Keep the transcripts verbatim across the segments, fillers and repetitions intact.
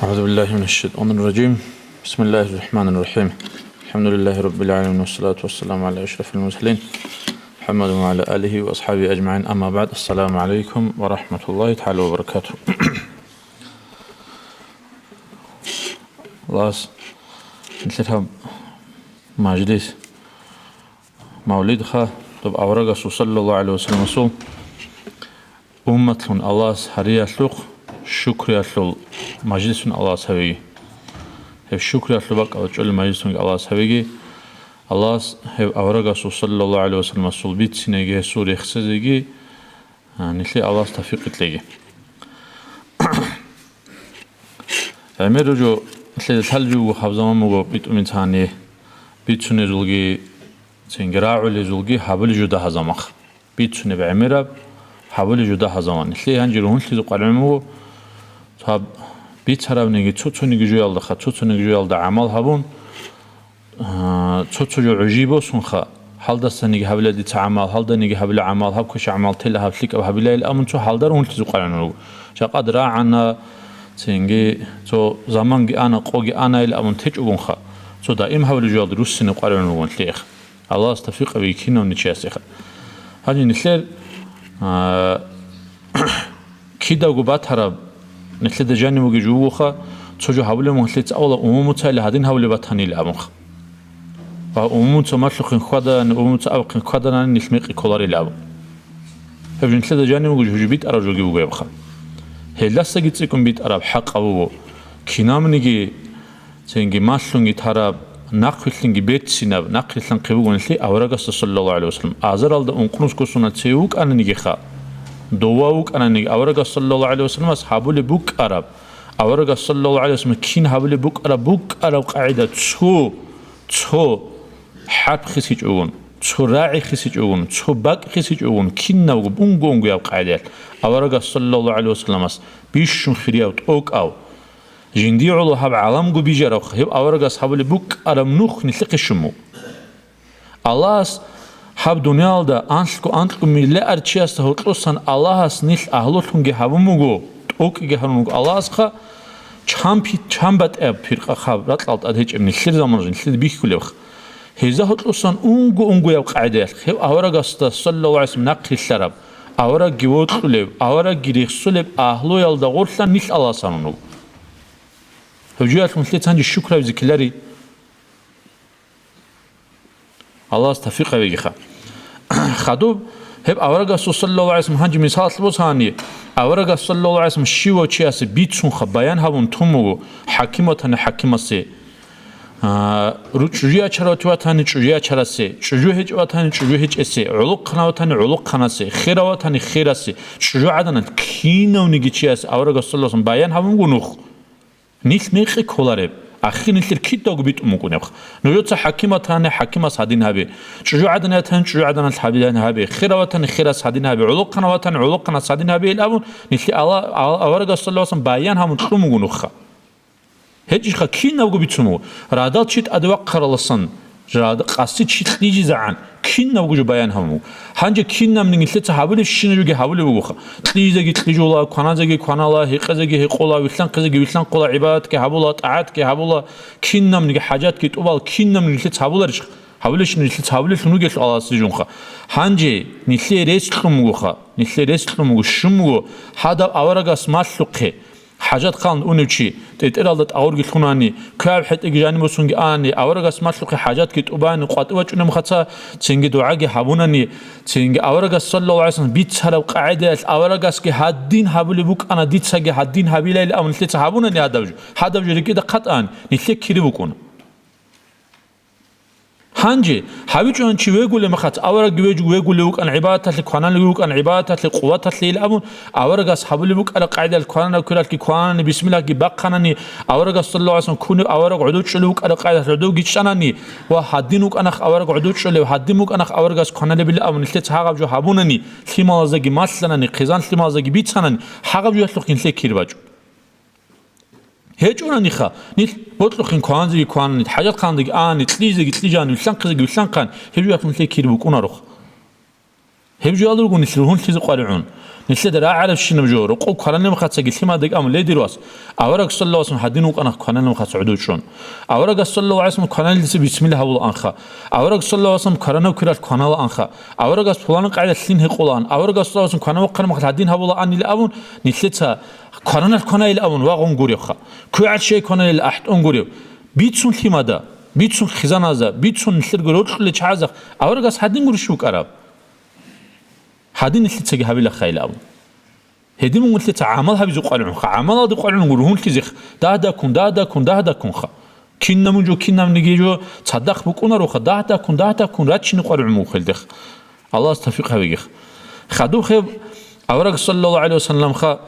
أعوذ بالله من الشيطان الرجيم. بسم الله الرحمن الرحيم. الحمد لله رب العالمين، والصلاة والسلام على أشرف المرسلين محمد وعلى آله وأصحابه أجمعين. أما بعد. السلام عليكم ورحمة الله تعالى وبركاته. Лас, нилъер гьаб мажлис, мавлидха, доб аварагасул саллаллагьу гӀалайгьи вассаламасул умматлъун Аллагьас гьариялъухъ шукриялъул мажлисун Аллагьас гьавеги. Гьеб шукриялъул бакӀалда чӀолел мажлисунги Аллагьас гьавеги. Аллагьас гьеб аварагасул саллаллагьу гӀалайгьи вассаламасул бицинеги гьесул рехсезеги, а, нилъее Аллагьас тавфикъ кьеги. ГӀемер жо нилъеда лъалеб жо буго, гьаб заман буго битӀумин цани бицунезулги, цинги рагӀулезулги гьабулеб жо дагьа заман. Бицунеб гӀемераб, гьабулеб жо дагьа заман. Нилъее гьанже ругьунлъизе къваригӀун буго, гьаб бицарабниги цо-цониги жоялдаха, цо-цониги жоялда гӀамал гьабун, а, цо-цо жо гӀужи босунха, гьалдасаниги гьабила дица гӀамал, гьалданиги гьабила гӀамал, гьаб квеша гӀамал тела, гьаб лъикӀаб гьабилайил абун цо гьалда ругьунлъизе къваригӀун руго. Жакъад рагӀана, цинги цо заманги ана, къоги анайил абун течӀогонха, цо даим гьабулеб жоялда руссине къваригӀун руго нилъееха. Аллагьас тавфикъ гьабеги кинавниги чиясеха. Гьанже нилъер, а, кидаго батараб, нилъеда жанив вугев жо вугоха, цо жо гьабулеб мун нилъеца авала умумуца или гьадин гьабулеб батанила абунха. Ва умумуца малъухъин хьвадан, умумуца абухъин хьваданани нилъ мекъи кколарила абун. Гьеб жо нилъеда жанив вугев жо битӀараб жоги буго гьебха. Гьелдасаги цӀикӀкӀун битӀараб хӀакъаб буго. Кинабниги Цинги малъунги тараб, нахъвилълъинги берцинаб, нахърилълъанхъи бугониги аварагасда саллаллагьу гӀалайгьи вассалам. Азаралда ункънусго соналъ цеве вукӀананиги ха, дова вукӀананиги, аварагас саллаллагьу гӀалайгьи вассаламас гьабулеб букӀараб, аварагас саллаллагьу гӀалайгьи вассалам кин гьабулеб букӀараб, букӀараб къагӀида цо, цо хӀарп хисичӀогун, цо рагӀи хисичӀогун, цо бакӀ хисичӀогун, кинабго унго-унгояб къагӀидаялъ аварагас саллаллагьу гӀалайгьи вассаламас бищун хирияб тӀокӀав, Жиндие гӀоло гьаб гӀаламго бижарабха, гьеб аварагас гьабулеб букӀараб нух нилъехъе щун буго. Аллагьас гьаб дуниялда анлъго анкьго миллиард чиясда гьоркьосан Аллагьас нилъ агьлулъунги гьабун буго, тӀокӀиги гьарун руго Аллагьасха, чан пи-, чан батӀияб пиркъа хаб ракьалда тӀад гьечӀеб нилъер заман жо нилъеда бихьулебха. Гьезда гьоркьосан унго-унгояб къагӀидаялъ гьеб аварагасда саллаллагьу гӀалайгьи вассалам нахърилълъараб, аварагги вокьулеб, аварагги рехсолеб агьлуялда гъорлъа нилъ Аллагьас гьарун руго. Гьеб жоялъ нилъеца гьанже шукрабизе ккелари. Аллагьас тавфикъ гьабегиха. Хадуб, гьеб аварагасул саллаллагьу гӀалайгьи вассалам гьанже мисалалъ босани, аварагас саллаллагьу гӀалайгьи вассалам щивав чиясе бицунха, баян гьабун тун буго хӀаким ватани хӀакимасе, а, ру-, чӀужу ячарав ватани чӀужу ячарасе, чӀужу гьечӀев ватани чӀужу гьечӀесе, гӀолохъанав ватани гӀолохъанасе, херав ватани херасе, чӀужу гӀаданалъ кинавниги чиясе аварагас саллаллагьу гӀалайгьи вассалам баян гьабун буго нух. Нилъ мекъи кколареб, ахир нилъер кидаго битӀун букӀунебха. Нужеца хӀаким ватани хӀакимас гьадин гьабе, чӀужу гӀадан ватани чӀужу гӀаданалъ гьабилан гьабе, херав ватани херас гьадин гьабе, гӀолохъанав ватани гӀолохъанас гьадин гьабе ил абун, нилъе Алла-, Ал-, аварагас саллаллагьу гӀалайгьи вассалам баян гьабун кьун буго нухха. ГьечӀищха кинабго бицун буго, радал чи тӀаде вахъараласан, рада-, къаси чи кьижизегӀан, кинабго жо баян гьабун буго. Гьанже кинабниги нилъеца гьабулебщинаб жоги гьабулеб бугоха. Кьижизеги кьижула, кваназеги кванала, гьекъезеги гьекъола, вилълъанхъизеги вилълъанхъула, гӀибадатги гьабула, тӀагӀатги гьабула, кинабниги хӀажатги тӀубал, кинабниги нилъеца гьабуларищха? Гьабулебщинаб нилъеца гьабулелъун вугелъул Аллагьасе жунха. Гьанже нилъее рес кьун бугоха, нилъее рес кьун буго, щун буго, гьадаб аварагас малъухъе, ХӀажат хъалун унев чи, тӀетӀералда тӀагъурги лъунани, квегӀаб хӀетӀеги жаниб босунги ани, аварагас малъухъе хӀажатги тӀубани, къватӀив вачӀунеб мехаца, цинги дугӀаги гьабунани, цинги аварагас саллаллагьу гӀалайгьи вассалам бицараб къагӀидаялъ аварагасги гьадин гьабулеб букӀана, дицаги гьадин гьабилайилан абун нилъеца гьабунани гьадаб жо, гьадаб жо рекӀеда хъатӀани, нилъее кири букӀуна. Гьанже, гьабичӀони чи вегулеб мехалъ, аварагги вегулев вукӀан гӀибадаталъе, кваналев вукӀан гӀибадаталъе, къуваталъе ил абун, аварагас гьабулеб букӀараб къагӀидаялъ кванана квералъги квананани, бисмиллагьги бахъанани, аварагас саллаллагьу гӀалайгьи вассалам кунев авараг гӀодов чӀолев вукӀараб къагӀидаялъ гӀодов гичӀчӀанани ва гьадин вукӀанах авараг гӀодов чӀолев, гьадин букӀанах аварагас кваналебилан абун нилъеца гьагъаб жо гьабунани, лъималаздаги малъанани, хъизан лъималаздаги бицанани, гьагъаб жоялъухъ нилъее кир бачӀо. ГьечӀонаниха, нилъ бокьухъин кванзеги кванани, хӀажатханадаги ани, кьижизеги кьижани, вилълъанхъизеги вилълъанхъани, гьеб жоялъухъ нилъее кир букӀунарухъ. Гьеб жо алургун нилъ ругьунлъизе къваригӀун. Нилъеда рагӀарабщинаб жо, рокъов кваранаб хъаца гилъимадекӀ абун ледир вас. Авараг саллаллагьу гӀалайгьи вассалам гьадин вукӀана кваранаб хъаца гӀодов чӀун. Авараг саллаллагьу гӀалайгьи вассалам кваналдаса бисмилла гьавулаанха. Авараг саллаллагьу гӀалайгьи вассалам кваранаб квиралъ кваналаанха. Аварагас пуланаб къагӀида лъин гьекъолаан. Авараг саллаллагьу гӀалайгьи вассалам кванав вахъараб мехалъ гьадин гьавулаанила абун, нилъеца кваранал кванайила абун вагъун гуревха. КвегӀал щай кванайила ахӀтӀун гурев. Бицун лъимада, бицун хъизаназда, бицун нилъерго рокьулел чагӀазда аварагас гьадин гурищ вукӀараб? Гьадин нилъецаги гьабилахъайила абун. Гьедин мун нилъеца гӀамал гьабизе къваригӀунха, гӀамалалде къваригӀун ругьунлъизех, дагь-дагьккун, дагь-дагьккун, дагь-дагьккунха. Кинаб мун жо, кинабниги жо цадахъ букӀунароха, дагь-дагьккун, дагь-дагьккун рачине къваригӀун мун хелдех. Аллагьас тавфикъ гьавегех. Хадуб гьеб авараг саллаллагьу гӀалайгьи вассаламха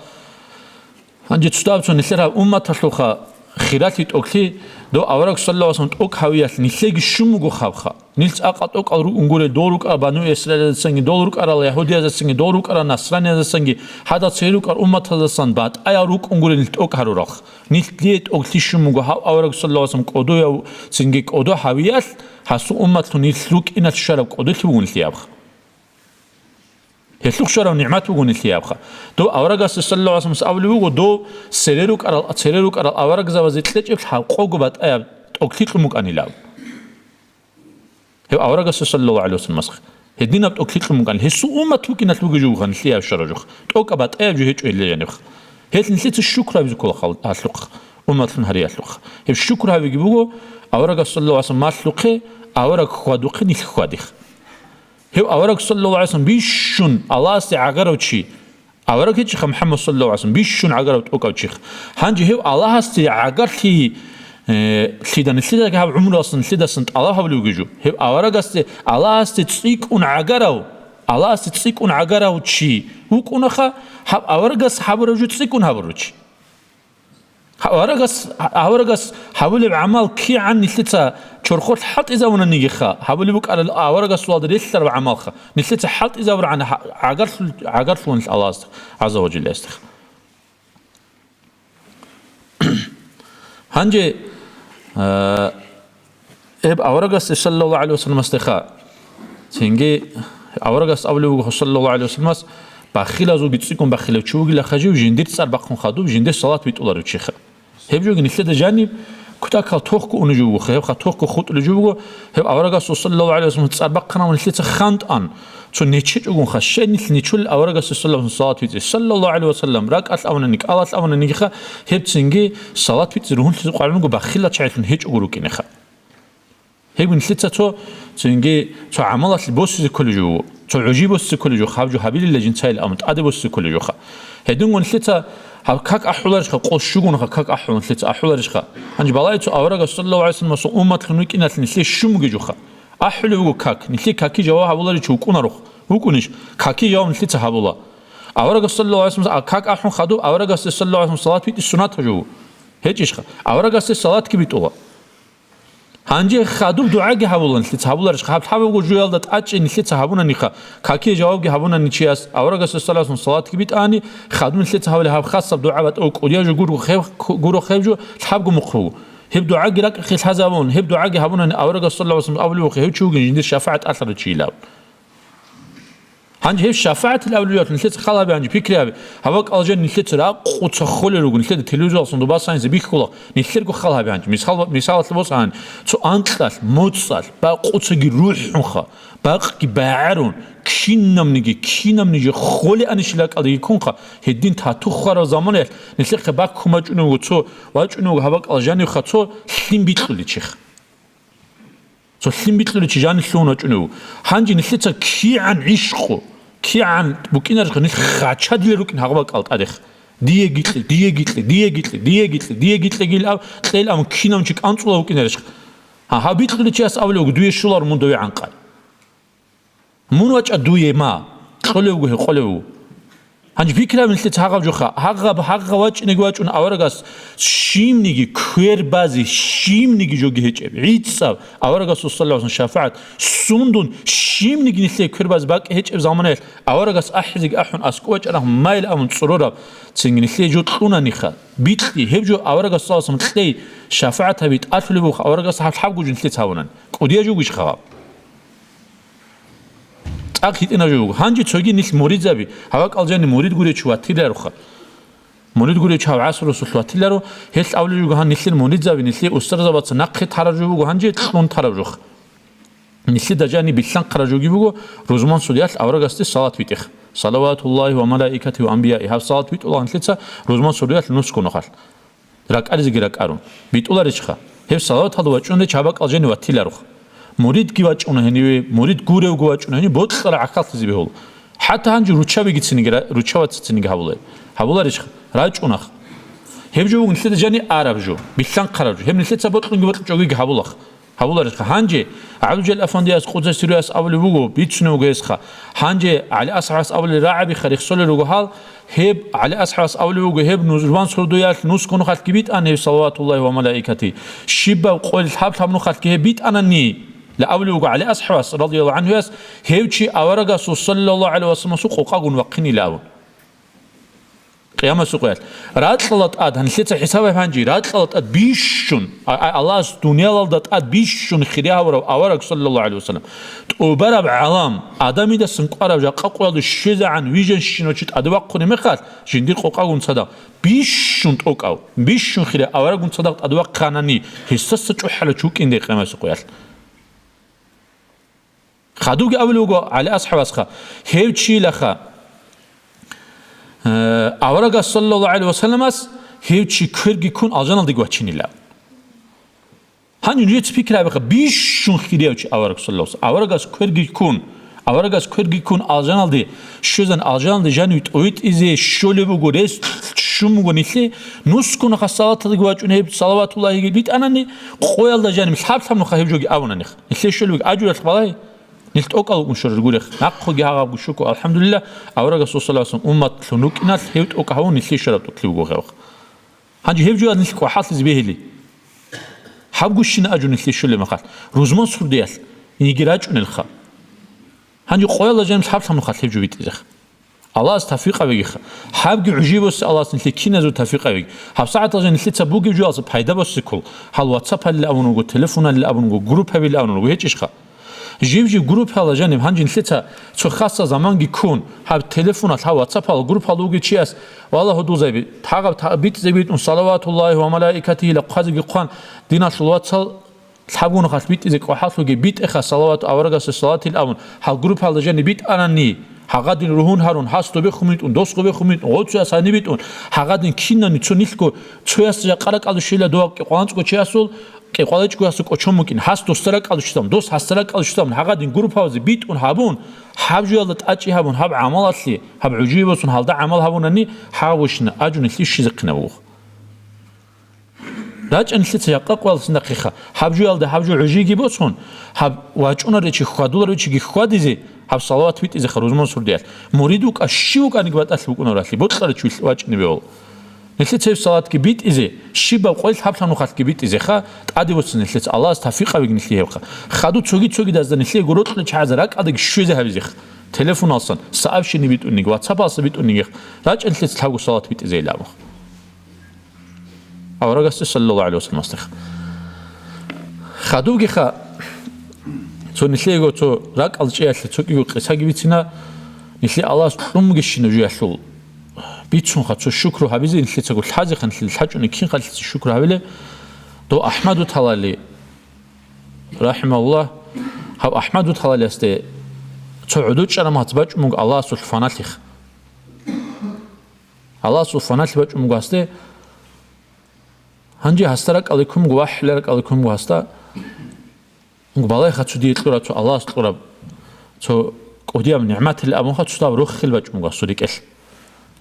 Гьанже цо-, цо нилъер гьаб умматалъулха хиралъи тӀокӀлъи, дов авараг саллаллагьу гӀалайгьи вассалам тӀокӀ гьавиялъ нилъеги щун буго хабха. Нилъ цӀакъа тӀокӀал рукӀун гурел, дол рукӀарал Бану Исраилаздасанги, дол рукӀарал ягьудияздасанги, дол рукӀарал насраниязасанги, гьадал цере рукӀарал умматаздасан батӀаял рукӀун гурел нилъ тӀокӀ гьаруралха. Нилъ дие тӀокӀлъи щун буго гьав авараг саллаллагьу гӀалайгьи вассалам кӀодояв, цинги кӀодо гьавиялъ, гьасул умматлъун нилъ рукӀиналъ щвараб кӀодолъи буго нилъиябха. Гьелъухъ щварав нигӀмат буго нилъиябха. Дов аварагасде саллаллагьу гӀалайгьи вассалам абулеб буго, дов цере рукӀарал, цере рукӀарал аварагзабазе кьечӀеб лъабкъого батӀаяб тӀокӀлъи кьун букӀанилан. Гьев аварагасде саллаллагьу гӀалайгьи вассаламасха гьединаб тӀокӀлъи кьун букӀанилан. Гьесул уммат вукӀиналъ бугеб жо буго нилъияб щвараб жо. ТӀокӀаб батӀаяб жо гьечӀо гьеле жанибха. Гьелъ нилъеца шукр гьабизе ккола хал-, гьалъухъ, умматлъун гьариялъухъ. Гьеб шукр гьабиги буго, аварагас саллаллагьу гӀалайгьи вассалам малъухъе, авараг хьвадухъе нилъ хьвадиха. Гьев авараг саллаллагьу гӀалайгьи вассалам бищун Аллагьасде гӀагарав чи, авараг гьечӀеха МухӀаммад саллаллагьу гӀалайгьи вассалам, бищун гӀагарав тӀокӀав чиха. Гьанже гьев Аллагьасде гӀагарлъи, э, лъида нилъедаги гьаб гӀумруялъ нилъедасан тӀалаб гьабулев вугев жо. Гьев аварагасде, Аллагьасде цӀикӀкӀун гӀагарав, Аллагьасде цӀикӀкӀун гӀагарав чи вукӀунаха, гьаб аварагас гьабурав жо цӀикӀкӀун гьабурав чи. Гьа-, аварагас, аварагас гьабулеб гӀамал кигӀан нилъеца чорхолъ хӀалтӀизабунанигиха, гьабулеб букӀараб аварагасулалда релълъараб гӀамалха, нилъеца хӀалтӀизабургӀан гьа-, гӀагарлъу-, гӀагарлъун Аллагьасда, гӀазза ва жалла, гьесдеха. Гьанже, а, Гьеб аварагасде саллаллагьу гӀалайгьи вассаламасдеха. Цинги аварагас абулеб буго саллаллагьу гӀалайгьи вассаламас, бахилазулги цӀикӀкӀун бахилав чи вугилаха жив, жиндир цӀар бахъун хадуб, жиндир салат битӀуларев чиха. Гьеб жоги нилъеда жаниб кутакал тохго унев жо вугоха, гьебха тохго хутӀулев жо вуго, гьеб аварагасул саллаллагьу гӀалайгьи вассаламас цӀар бахъанав нилъеца хантӀан, цо нечечӀогунха, щай нилъ нечолел аварагасде саллаллагьу гӀалайгьи вассалам салат бицӀи, саллаллагьу гӀалайгьи вассалам, ракӀалъ абунани, кӀалалъ абунанигиха, гьеб цинги салат бицӀи ругьунлъизе къваригӀун буго бахилал чагӀилъун гьечӀого рукӀинеха. Гьеб нилъеца цо, цинги цо гӀамалалъе босизе кколев жо вуго, цо гӀужи босизе кколев жо, гьаб жо гьабилила жинцайилан абун тӀаде босизе кколев жоха. Гьединго нилъеца гьаб как ахӀуларищха, къо щугунха как ахӀун нилъеца ахӀуларищха. Гьанже балагье цо аварагас саллаллагьу гӀалайгьи вассаламасул умматлъун рукӀиналъе нилъее щун бугеб жоха. АхӀулеб буго как, нилъее какие жаваб гьабуларев чи вукӀунарухъ, вукӀунищ, какие жаваб нилъеца гьабула. Аварагас саллаллагьу гӀалайгьи вассаламас а как ахӀун хадуб, аварагасде саллаллагьу гӀалайгьи вассаламас салат битӀи суннатаб жо вуго. ГьечӀищха, аварагасде салатги битӀула. Гьанже хадуб дугӀаги гьабула нилъеца, гьабуларищха, гьаб лъабабго жоялда тӀачӀи нилъеца гьабунаниха, какие жавабги гьабунани чияс, аварагасде саллаллагьу гӀалайгьи вассаламас салатги битӀани, хадуб нилъеца гьабулеб гьаб хасаб дугӀа батӀа кӀудияв жо гурго хев-, гурого хев жо лъабго мухъ буго. Гьеб дугӀаги ракӀахъе лъазабун, гьеб дугӀаги гьабунани аварагас саллаллагьу гӀалайгьи вассаламас абулеб буго, гьев чи вугин жиндир шафагӀат тӀалъарав чи илан. Гьанже гьеб шафагӀатил авлиялъ нилъеца хал гьабе, гьанже пикри гьабе. Гьаб бакӀалда жаниб нилъеца ракъуца холел руго, нилъеда телевизоралъун доба сайинзе бихьула, нилъерго хал гьабе гьанже. Мисал, мисалалъе босани, цо анкьалъ, моцӀалъ, бакъуцаги рухӀунха, бакъги багӀарун, кинабниги, кинабниги холеанищ ракӀалдеги ккунха, гьедин тату хварав заманаялъ нилъехъе баккун бачӀунев вуго цо, вачӀунев вуго гьаб бакӀалда жанивха цо лъим бикьулев чиха. Цо лъим бикьулев чи жанив лъугьун вачӀунев вуго. Гьанже нилъеца кигӀан гӀишкъу, кигӀан букӀинарищха нилъ хачадилел рукӀин гьагъаб бакӀал тӀадех. Диеги кье, диеги кье, диеги кье, диеги кье, диеги кьегил аб-, кьел абун кинаб чи кӀанцӀула вукӀинарищха. Гьа, гьаб бикьулев чияс абулев вуго, дуе щоларо мун дове гӀанкъай. Мун вачӀа дуе ма, кьолев вуго гьев, къолев вуго. Гьанже пикри гьабе нилъеца гьагъаб жоха, гьагъаб, гьагъа вачӀинеги вачӀун аварагас щибниги квер базе, щибниги жоги гьечӀеб, гӀицӀаб аварагасул саллаллагьу гӀалайгьи вассалам шафагӀат, сундун щибниги нилъее квер базе бакӀ гьечӀеб заманаялъ аварагас ахӀизеги ахӀун аскӀов вачӀарав майил абун цӀурураб, цинги нилъее жо кьунаниха, бикьи, гьеб жо аварагас саллаллагьу гӀалайгьи вассалам кьей, шафагӀат гьаби тӀалъулеб буго аварагас гьаб лъабго жо нилъеца гьабунани. КӀудияв жо вугищха гьаб? ТӀакъ гьитӀинаб жо буго. Гьанже цоги нилъ муридзаби, гьаб бакӀал жани мурид гурев чи ватилароха. Мурид гурев чи гьав гӀасрусулъ ватиларо, гьелъ абулеб жуго гьан нилъер муридзаби, нилъер устарзабаца нахъе тараб жо буго, гьанже кьун тараб жо. Нилъеда жани билълъанхъараб жоги буго, рузман суриялъ аварагасде салат битӀеха. Салаватуллагьи ва малаикатигьи ва анбияи. Гьаб салат битӀула нилъеца рузман суриялъ нусго нухалъ. РакӀаризеги ракӀарун. БитӀуларищха? Гьеб салаваталда вачӀунде гьаб бакӀал жани ватилароха. Муридги вачӀуна гьениве, мурид гуревго вачӀуна гьенив, бокьараб гӀахьаллъизе бегьула. ХӀатта гьанже руччабиги цинги ра-, руччабаца цинги гьабулай. Гьабуларищха? РачӀунах. Гьеб жо буго нилъеда жани араб жо, билълъанхъараб жо. Гьеб нилъеца бокьунги бокьичӀогиги гьабулах. Гьабуларищха? Гьанже ГӀабдулжалил Афандияс, къуддиса сирругьу, абулеб буго, бицунеб буго гьесха. Гьанже ГӀали асхӀабас абулел рагӀаби рехсолел руго гьал, гьеб ГӀали асхӀабас абулеб буго, гьеб нуз-, рузман сурдуялъ нусго нухалъги битӀана гьеб салаватуллагьи ва малаикатигьи. Щибаб къойил лъаб-лъаб нухалъги гьеб битӀанани, ла абулеб буго ГӀали асхӀабас, радияллагьу гӀанхуяс, гьев чи аварагасул саллаллагьу гӀалайгьи вассаламасул къокъагун вахъинилан абун. Къиямасул къоялъ. Ракьалда тӀад, гьанлъица хӀисаб гьаб гьанже, ракьалда тӀад бищун, а, а, Аллагьас дуниялалда тӀад бищун хире гьавурав авараг, саллаллагьу гӀалайгьи вассалам, тӀубараб гӀалам, Адамидасан кӀвараб жакъа къоялда щвезегӀан вижанщинав чи тӀаде вахъуне мехалъ, жиндир къокъагун цадахъ, бищун тӀокӀав, бищун хире аварагун цадахъ тӀаде вахъанани, гьесдаса чӀухӀарав чи вукӀиндей къиямасул къоялъ. Хадубги абулеб буго ГӀали асхӀабасха, гьев чилаха, э, аварагас, саллаллагьу гӀалайгьи вассаламас, гьев чи кверги ккун алжаналдеги вачинила. Гьанже нужеца пикри гьабеха, бищун хирияв чи авараг, саллаллагьу гӀалайгьи вассалам. Аварагас кверги ккун, аварагас кверги ккун алжаналде щвезан, алжаналде жанив тӀовитӀизе щолеб буго, рес ччун буго нилъе, нусгунаха салаталдеги вачӀун гьеб салаватуллагьиги битӀанани, къоялда жаниб лъаб-лъаб нуха гьеб жоги абунаниха. Нилъе щолеб буго, ажру ралъ балагье. Нилъ тӀокӀал вукӀун щварал гурехъ. Нахъеги гьагъабго щуко, алхӀамдулиллагь, аварагасул саллаллагьу гӀалайгьи вассалам уммат лъун рукӀиналъ гьев тӀокӀав гьавун нилъе щвараб тӀокӀлъи буго гьев. Гьанже гьеб жоялда нилъ кӀвахӀаллъизе бегьили. Гьаб гущина ажру нилъе щолеб мехалъ, рузман сурдиялъ, йиги рачӀунелха. Гьанже къоялда жаниб лъаб-лъаб нухалъ гьеб жо битӀизеха. Аллагьас тавфикъ гьабегиха. Гьабги гӀужи босе Аллагьас нилъе киназул тавфикъ гьабеги. ГьабсагӀаталъ жан нилъеца бугеб жоялдаса пайда босеккул. Гьал WhatsApp-алил абун вуго, телефоналил абун вуго, группабил абун вуго, гьечӀищха? Жив-жив группала жаниб гьанже нилъеца цо хасса заманги ккун, гьаб телефоналъ, гьаб WhatsApp-ал группалда вугев чияс, валлагь, гьудулзаби, тагъаб та-, битӀизе битӀун салаватуллагьи ва малаикатигьила хъвазеги хъван, диналъул вацал, лъабгун халъ битӀизе кӀвахӀаллъуги битӀеха салават аварагасда салатил абун, гьал группалда жаниб битӀанани, гьагъадин ругьун гьарун, гьас добехун битӀун, дос гъобехун битӀун, гъоцуяс гьаниб битӀун, гьагъадин кинани цо нилъго цоясда жакъа ракӀалде щвела дова кӀикъваланцӀго чиясул, кӀикъвалечӀгоясул кӀочон букӀин, гьас досда ракӀалде щвезабун, дос гьасда ракӀалде щвезабун, гьагъадин группабазе битӀун гьабун, гьаб жоялда тӀачӀи гьабун, гьаб гӀамалалъе, гьаб гӀужие босун гьалда гӀамал гьабунани, гьагъаб вощина ажру нилъее щвезехъинаб буго. РачӀа нилъеца жакъа къоялдаса нахъеха, гьаб жоялда гьаб жо гӀужиги босун, гьаб вачӀунарев чи хьвадуларев чиги хьвадизе, гьаб салават битӀизеха рузман сурдиялъ. Мурид вукӀа, щив вукӀаниги батӀалъи букӀунаралъи, бокьарав чи вил-, вачӀине бегьула. Нилъеца гьеб салатги битӀизе, щибаб къойил лъаб-лъаб нухалъги битӀизеха, тӀаде буцин нилъеца, Аллагьас тавфикъ гьабеги нилъее гьебха. Хадуб цоги-цоги дазда нилъеего рокьулел чагӀазда ракӀалдаги щвезе гьабизеха. Телефоналсан, сообщение битӀунниги, WhatsApp-алса битӀуннигиха, рачӀа нилъеца лъабго салат битӀизейилан абун. Аварагасде саллаллагьу гӀалайгьи вассаламасдеха. Хадубгиха, цо нилъеего цо ракӀал чӀеялъе цо кӀиго къисаги бицина, нилъе Аллагьас кьун бугещинаб жоялъул бицунха цо шукру гьабизе, нилъецаго лъазеха, нилъеда лъачӀун кинха нилъеца шукру гьабилеб. Дов АхӀмад Уталали, рахӀимагьуллагь, гьав АхӀмад Уталалиясде цо гӀодор чӀараб мехалъ бачӀун буго Аллагьасул фаналъиха. Аллагьасул фаналъи бачӀун буго гьасде. Гьанже гьасда ракӀалде ккун буго, вахӀила ракӀалде ккун буго гьасда. Балагьеха, цо дие кьураб, цо Аллагьас кьураб, цо кӀудияб нигӀматил абунха, цо дагьаб рохел бачӀун буго гьасул рекӀелъ.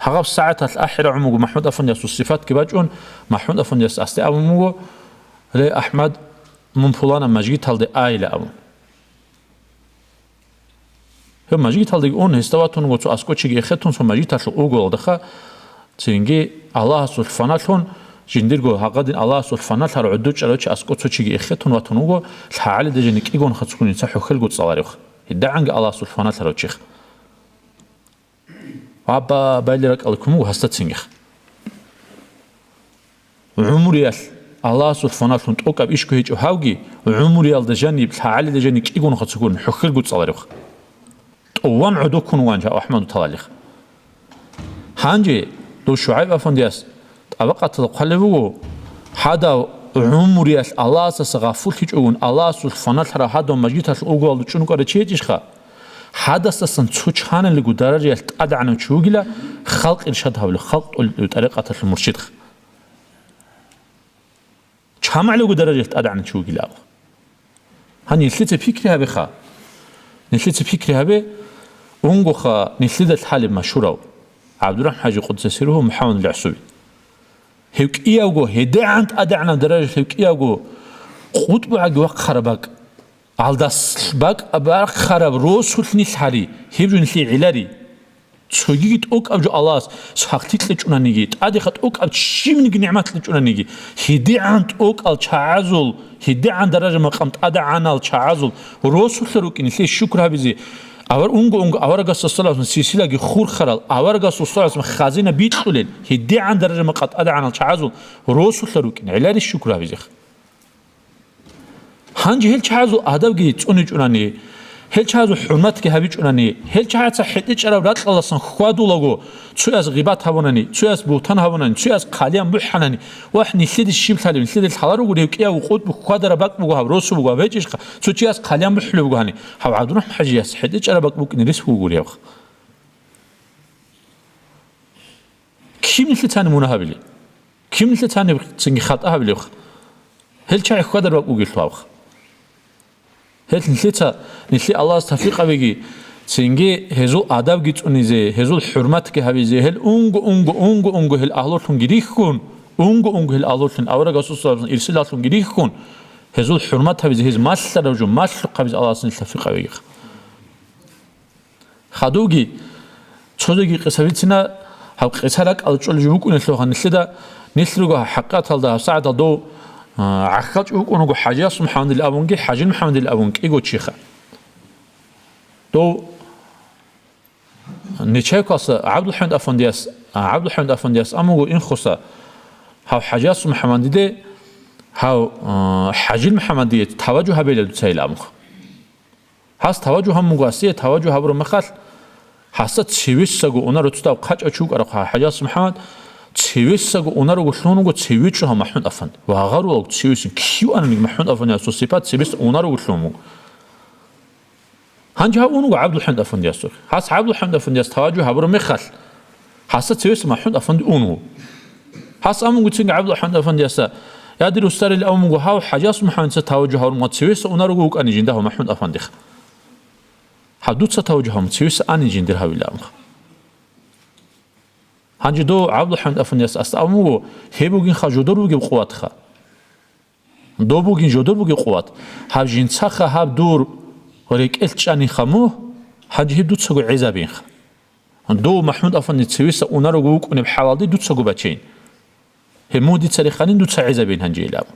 Гьагъаб сагӀаталъ ахӀи рагӀун буго МахӀмуд-афандиясул сипатги бачӀун, МахӀмуд-афандияс гьасде абун буго: «Ле, АхӀмад, мун пуланаб мажгиталде айила», – абун. Гьев мажгиталдеги ун, гьесда ватун вуго цо аскӀов чиги эхетун, цо мажгиталъул уголалдаха, цинги Аллагьасул фаналъун, жиндирго гьагъадин Аллагьасул фаналъарав гӀодор чӀарав чи аскӀов цо чиги эхетун ватун вуго, лъагӀалида жени кӀигонха цо ккун жинца хӀухьелго цӀаларевха. ГьедигӀанги Аллагьасул фаналъарав чиха. Абба, байли ракӀалде ккун буго гьасда цинги. ГӀумруялъ Аллагьасул фаналъун тӀокӀаб ишго гьечӀо гьавги, гӀумруялда жаниб, лъагӀалида жаниб кӀигонха цо ккун хӀухьелго цӀаларевха. тӀуван гӀодо ккун вугоан жо АхӀмаду талалихъ. Гьанже дов ШугӀайб афандияс тӀабакъаталда хъвалеб буго, гьадав гӀумруялъ Аллагьасдаса гъафуллъичӀогун, Аллагьасул фаналъарав гьадав мажгиталъ угоялда чӀун вукӀарав чи гьечӀищха? Гьадасдасан цо чанилего даражаялъ тӀадегӀанав чи вугила, халкъ иршад гьабулев, халкъ тӀолеб тӀарикъаталъул муршидха. ЧамгӀалего даражаялъ тӀадегӀанав чи вугилан абун. Гьаниб нилъеца пикри гьабеха. Нилъеца пикри гьабе, унгоха нилъеда лъалеб машгьурав ГӀабдурахӀман ХӀажи къуддиса сирругьу МухӀаммадил гӀасуби. Гьев кӀиявго, гьедигӀан тӀадегӀанаб даражаялъ гьев кӀиявго, къутӀбугӀаги вахъараб бакӀ. Гьалдас бакӀ-, бахъараб росулъ нилъ гьари, гьеб жо нилъее гӀелари. Цогиги тӀокӀаб жо Аллагьас сахлъи кьечӀонаниги, тӀадеха тӀокӀаб щибниги нигӀмат кьечӀонаниги, гьедигӀан тӀокӀал чагӀазул, гьедигӀан даража-макъам тӀадегӀанал чагӀазул росулъа рукӀин нилъее шукр гьабизе, авар унго-унго аварагасул саллаллагьу гӀалайгьи ва саллам силсилаги хурхарал, аварагасул саллаллагьу гӀалайгьи ва саллам хазина бикьулел, гьедигӀан даража-макъам тӀадегӀанал чагӀазул росулъа рукӀин гӀеларищ шукр гьабизеха. Гьанже гьел чагӀазул адабги цӀуничӀунани, гьел чагӀазул хӀурматги гьабичӀунани, гьел чагӀаца хӀетӀичӀараб ракьалдасан хьвадулаго, цояс гъибат гьабунани, цояс бугьтан гьабунани, цояс хъалиян бухӀанани, вагь, нилъеде щиб лъалеб, нилъеде лъаларого гьев кӀиявго къутӀбу хьвадараб бакӀ буго гьаб, росу буго гьаб гьечӀищха, цо чияс хъалиян бухӀулеб буго гьани, гьав ГӀабдурахӀман ХӀажияс хӀетӀичӀараб бакӀ букӀине рес буго гури гьабха. Киб нилъецани мунагь гьабилеб? Киб нилъецани цинги хатӀа гьабилебха? Гьел чагӀи хьвадараб бакӀ бугелъул гьабха. Гьел нилъеца, нилъее Аллагьас тавфикъ гьабеги, цинги гьезул адабги цӀунизе, гьезул хӀурматги гьабизе, гьел унго, унго, унго, унго гьел агьлулъунги рихьун, унго, унго гьел агьлулъун, авараг Расул саллаллагьу гӀалайгьи ва саллам ирсилалъунги рихьун, гьезул хӀурмат гьабизе, гьез малъараб жо малъухъ гьабизе Аллагьас нилъ тавфикъ гьабегиха. Хадубги, цоги къиса бицина, гьаб къиса ракӀалда чӀолеб жо букӀунелъулха нилъеда, нилъ руго хӀакъикъаталда гьабсагӀаталда дов, а, гӀахьалчӀев вукӀун вуго ХӀажияс МухӀаммадил абунги, ХӀажил МухӀаммадил абун кӀиго чиха. Дов Нечаевкалъа ГӀабдулхӀамид афандияс, а, ГӀабдулхӀамид афандияс амуго инхоса, гьав ХӀажияс МухӀаммадиде, гьав, а, ХӀажил МухӀаммадие таважу гьабейила дуцайила амуха. Гьас таважу гьабун буго, гьасие таважу гьабураб мехалъ, гьасда цевесаго унаро цо дав хъачӀав чи вукӀарахъа ХӀажияс МухӀаммад, цевесаго унаруго лъун вуго цеве чӀугьа МахӀмуд афанди. Ва гъарулаго цевесин кив ананиг МахӀмуд афандиясул сипат цебес унаруго лъун вуго. Гьанже гьав ун вуго ГӀабдулхӀамид афандиясухъе. Гьас ГӀабдулхӀамид афандияс таважу гьабураб мехалъ, гьасда цевеса МахӀмуд афанди ун вуго. Гьас амуго цинги ГӀабдулхӀамид афандиясда, я, дир устарил, амуго, гьав ХӀажияс МухӀаммадица таважу гьабураб мехалъ цевеса унаруго вукӀани жинда гьав МахӀмуд афандиха. Гьав дуца таважу гьабун цевеса ани жиндир гьавила амха. Гьанже дов ГӀабдулхӀамид афандияс асда абун буго, гьеб бугинха жодор бугеб къуватха. Доб бугин жодор бугеб къуват. Гьаб жинцаха гьаб дур рекӀелъ чӀаниха мугь, гьанже гьеб дуцаго гӀезабинха. Дов МахӀмуд афанди цевеса унаруго вукӀунеб хӀалалде дуцаго бачейин. Гьеб мугь дица реханин дуца гӀезабин гьанже ил абун.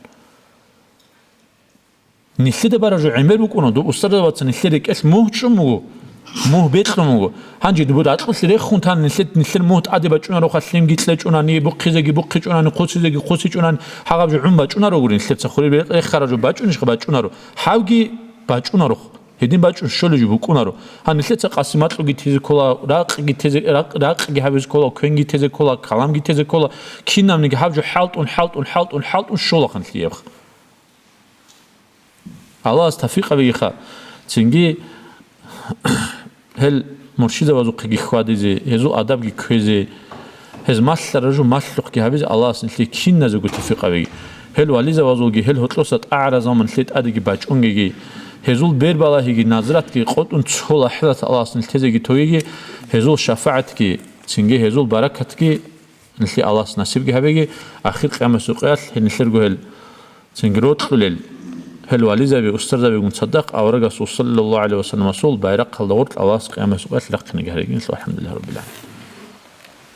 Нилъеда бараб жо гӀемер букӀуна, доб устарзабаца нилъер рекӀелъ мугь чӀун буго, мугь бекьун буго. Гьанже доб ракьулъе рехун тан нилъер, нилъер мугь тӀаде бачӀунарохъа, лъимги кьечӀунани, бухъизеги бухъичӀунани, хъусизеги хъусичӀунани, гьагъаб жо гӀун бачӀунаро гури нилъеца, хуреб рехараб жо бачӀунищха? БачӀунаро. Гьавги бачӀунарохъ. Гьедин бачӀун щолеб жо букӀунаро. Гьан нилъеца къасиматлъуги тезе ккола, ракъги тезе, ракъ-, ракъги гьабизе ккола, квенги тезе ккола, каламги тезе ккола, кинабниги гьаб жо хӀалтӀун, хӀалтӀун, хӀалтӀун, хӀалтӀун щолаха нилъеебха. Аллагьас тавфикъ гьабегиха, цинги гьел муршидзабазухъеги хьвадизе, гьезул адабги кквезе, гьез малъараб жо малъухъги гьабизе Аллагьас нилъее киназего тавфикъ гьабеги. Гьел вализабазулги гьел гьоркьоса тӀагӀараб заман нилъее тӀадеги бачӀунгеги, гьезул бербалагьиги назратги къотӀун цо лахӀзат Аллагьас нилъ тезеги тойиги, гьезул шафагӀатги, цинги гьезул баракатги нилъее Аллагьас насибги гьабеги, ахир къиямасул къоялъ гьел нилъерго гьел цинги рокьулел, гьел вализаби, устарзабигун цадахъ аварагасул саллаллагьу гӀалайгьи ва салламасул байрахъалда гъоркь Аллагьас къиямасул къоялъ рахъинеги гьареги нилъ, валхӀамдулиллагьи раббил гӀаламин.